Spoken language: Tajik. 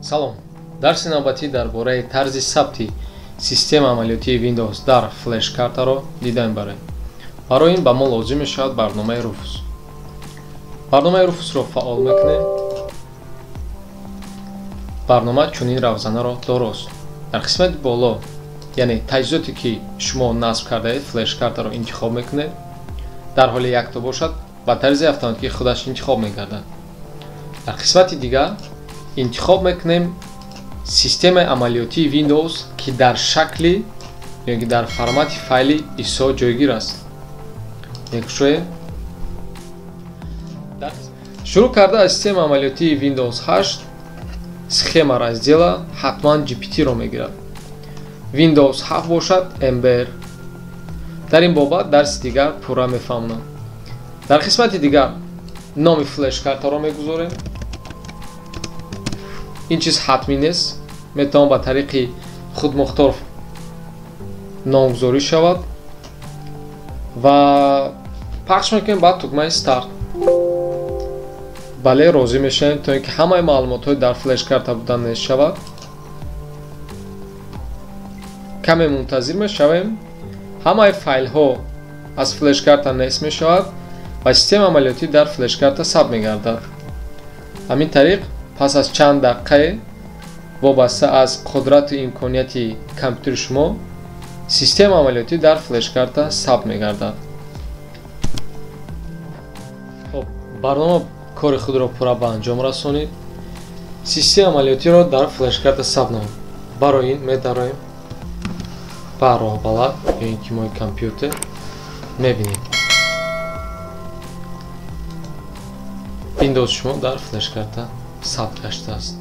Салом. Дарси навбатӣ дар бораи тарзи сабти система амалиётии Windows дар флеш-картаро дида мебарем. Барои ин ба мо лозим мешавад барномаи Rufus. Барномаи Rufus-ро фаъол мекунем. Барнома чунин равзанаро дорост. Дар қисмати боло, яъне таҷҳизоте ки шумо насб кардаед, флеш-картаро интихоб мекунед. Дар ҳоли якто бошад, ба тарзи автоматикӣ худаш интихоб мегардад. Дар қисмати дигар интихоб мекунем системаи амалиётии Windows, ки дар шакли ё ки дар формати файли ISO ҷойгир аст. Мекушоем. Шурӯъ карда аз системаи амалиётии Windows 8 схема раздела ҳатман GPT-ро мегирад. Windows 7 бошад MBR. Дар ин бобат дарси дигар пурра мефаҳмонам. Дар қисмати дигар номи флеш-картаро мегузорем. Ин чиз ҳатмӣ нест, метавон ба тариқи худмухтор номгузорӣ шавад ва пахш мекунем ба тугмаи старт. Бале, розӣ мешавем, то ин ки ҳамаи маълумотҳои дар флеш-карта будан нест шавад. Каме мунтазир мешавем, ҳамаи файлҳо аз флеш-карта нест мешавад ва система амалиётӣ дар флеш-карта сабт мегардад. Ҳамин тариқ пас аз чанд дақиқае вобаста аз қудрату имконияти компютери шумо система амалиётӣ дар флеш-карта сабт мегардад. Хоб, барнома кори худро пурра ба анҷом расонид. Система амалиётиро дар флеш-карта сабт намуд. Барои ин медароем ба роҳбалад ё ин ки мои компютер, мебинем Windows шумо дар флеш-карта сабт гаштааст.